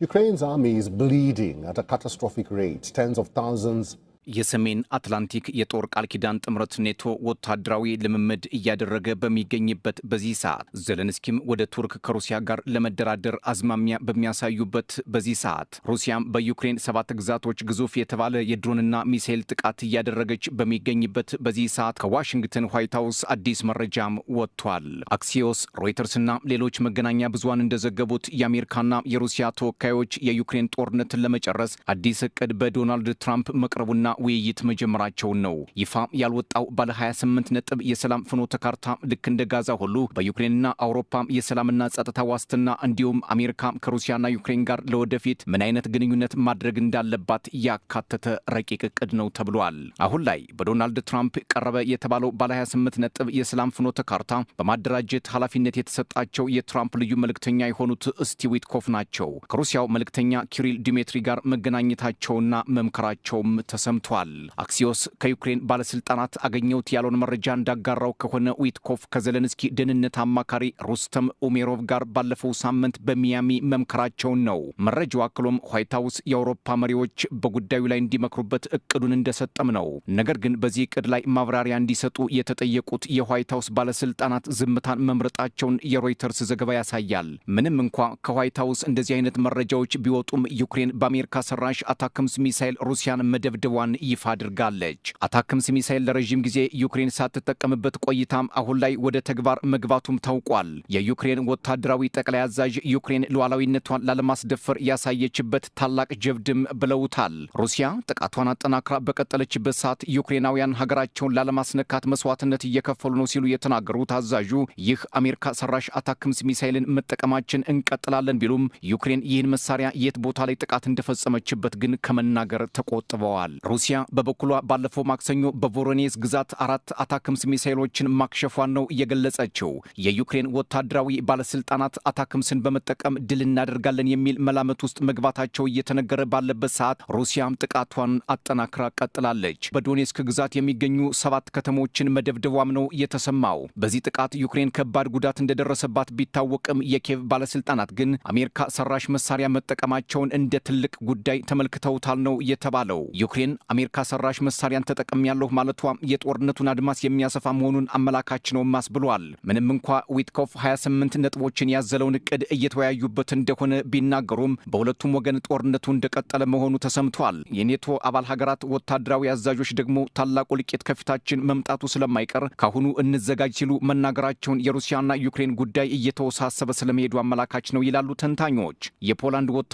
Ukraine's army is bleeding at a catastrophic rate. Tens of thousands የሰሜን አትላንቲክ የጦር ቃል ኪዳን ጥምረት ኔቶ ወታደራዊ ልምምድ እያደረገ በሚገኝበት በዚህ ሰዓት፣ ዘለንስኪም ወደ ቱርክ ከሩሲያ ጋር ለመደራደር አዝማሚያ በሚያሳዩበት በዚህ ሰዓት፣ ሩሲያም በዩክሬን ሰባት ግዛቶች ግዙፍ የተባለ የድሮንና ሚሳኤል ጥቃት እያደረገች በሚገኝበት በዚህ ሰዓት ከዋሽንግተን ዋይት ሀውስ አዲስ መረጃም ወጥቷል። አክሲዮስ፣ ሮይተርስና ሌሎች መገናኛ ብዙሃን እንደዘገቡት የአሜሪካና የሩሲያ ተወካዮች የዩክሬን ጦርነትን ለመጨረስ አዲስ እቅድ በዶናልድ ትራምፕ መቅረቡና ውይይት መጀመራቸውን ነው። ይፋ ያልወጣው ባለ 28 ነጥብ የሰላም ፍኖተ ካርታ ልክ እንደ ጋዛ ሁሉ በዩክሬንና አውሮፓ የሰላምና ጸጥታ ዋስትና እንዲሁም አሜሪካ ከሩሲያና ዩክሬን ጋር ለወደፊት ምን አይነት ግንኙነት ማድረግ እንዳለባት ያካተተ ረቂቅ እቅድ ነው ተብሏል። አሁን ላይ በዶናልድ ትራምፕ ቀረበ የተባለው ባለ 28 ነጥብ የሰላም ፍኖተ ካርታ በማደራጀት ኃላፊነት የተሰጣቸው የትራምፕ ልዩ መልእክተኛ የሆኑት ስቲቭ ዊትኮፍ ናቸው። ከሩሲያው መልእክተኛ ኪሪል ዲሜትሪ ጋር መገናኘታቸውና መምከራቸውም ተሰምቷል። አክሲዮስ ከዩክሬን ባለስልጣናት አገኘሁት ያለውን መረጃ እንዳጋራው ከሆነ ዊትኮፍ ከዘለንስኪ ደህንነት አማካሪ ሩስተም ኡሜሮቭ ጋር ባለፈው ሳምንት በሚያሚ መምከራቸውን ነው። መረጃው አክሎም ዋይት ሀውስ የአውሮፓ መሪዎች በጉዳዩ ላይ እንዲመክሩበት እቅዱን እንደሰጠም ነው። ነገር ግን በዚህ እቅድ ላይ ማብራሪያ እንዲሰጡ የተጠየቁት የዋይት ሀውስ ባለስልጣናት ዝምታን መምረጣቸውን የሮይተርስ ዘገባ ያሳያል። ምንም እንኳ ከዋይት ሀውስ እንደዚህ አይነት መረጃዎች ቢወጡም ዩክሬን በአሜሪካ ሰራሽ አታክምስ ሚሳይል ሩሲያን መደብደቧን ይፋ አድርጋለች። አታክምስ ሚሳይል ለረዥም ጊዜ ዩክሬን ሳትጠቀምበት ቆይታም አሁን ላይ ወደ ተግባር መግባቱም ታውቋል። የዩክሬን ወታደራዊ ጠቅላይ አዛዥ ዩክሬን ሉዓላዊነቷን ላለማስደፈር ያሳየችበት ታላቅ ጀብድም ብለውታል። ሩሲያ ጥቃቷን አጠናክራ በቀጠለችበት ሰዓት ዩክሬናውያን ሀገራቸውን ላለማስነካት መስዋዕትነት እየከፈሉ ነው ሲሉ የተናገሩት አዛዡ ይህ አሜሪካ ሰራሽ አታክምስ ሚሳይልን መጠቀማችን እንቀጥላለን ቢሉም ዩክሬን ይህን መሳሪያ የት ቦታ ላይ ጥቃት እንደፈጸመችበት ግን ከመናገር ተቆጥበዋል። ሩሲያ በበኩሏ ባለፈው ማክሰኞ በቮሮኔዝ ግዛት አራት አታክምስ ሚሳይሎችን ማክሸፏን ነው የገለጸችው። የዩክሬን ወታደራዊ ባለስልጣናት አታክምስን በመጠቀም ድል እናደርጋለን የሚል መላምት ውስጥ መግባታቸው እየተነገረ ባለበት ሰዓት ሩሲያም ጥቃቷን አጠናክራ ቀጥላለች። በዶኔስክ ግዛት የሚገኙ ሰባት ከተሞችን መደብደቧም ነው የተሰማው። በዚህ ጥቃት ዩክሬን ከባድ ጉዳት እንደደረሰባት ቢታወቅም የኪየቭ ባለስልጣናት ግን አሜሪካ ሰራሽ መሳሪያ መጠቀማቸውን እንደ ትልቅ ጉዳይ ተመልክተውታል ነው የተባለው። ዩክሬን አሜሪካ ሰራሽ መሳሪያን ተጠቅሜያለሁ ማለቷ የጦርነቱን አድማስ የሚያሰፋ መሆኑን አመላካች ነው አስብሏል። ምንም እንኳ ዊትኮፍ 28 ነጥቦችን ያዘለውን እቅድ እየተወያዩበት እንደሆነ ቢናገሩም በሁለቱም ወገን ጦርነቱ እንደቀጠለ መሆኑ ተሰምቷል። የኔቶ አባል ሀገራት ወታደራዊ አዛዦች ደግሞ ታላቁ እልቂት ከፊታችን መምጣቱ ስለማይቀር ካሁኑ እንዘጋጅ ሲሉ መናገራቸውን የሩሲያና ዩክሬን ጉዳይ እየተወሳሰበ ስለመሄዱ አመላካች ነው ይላሉ ተንታኞች። የፖላንድ ወታ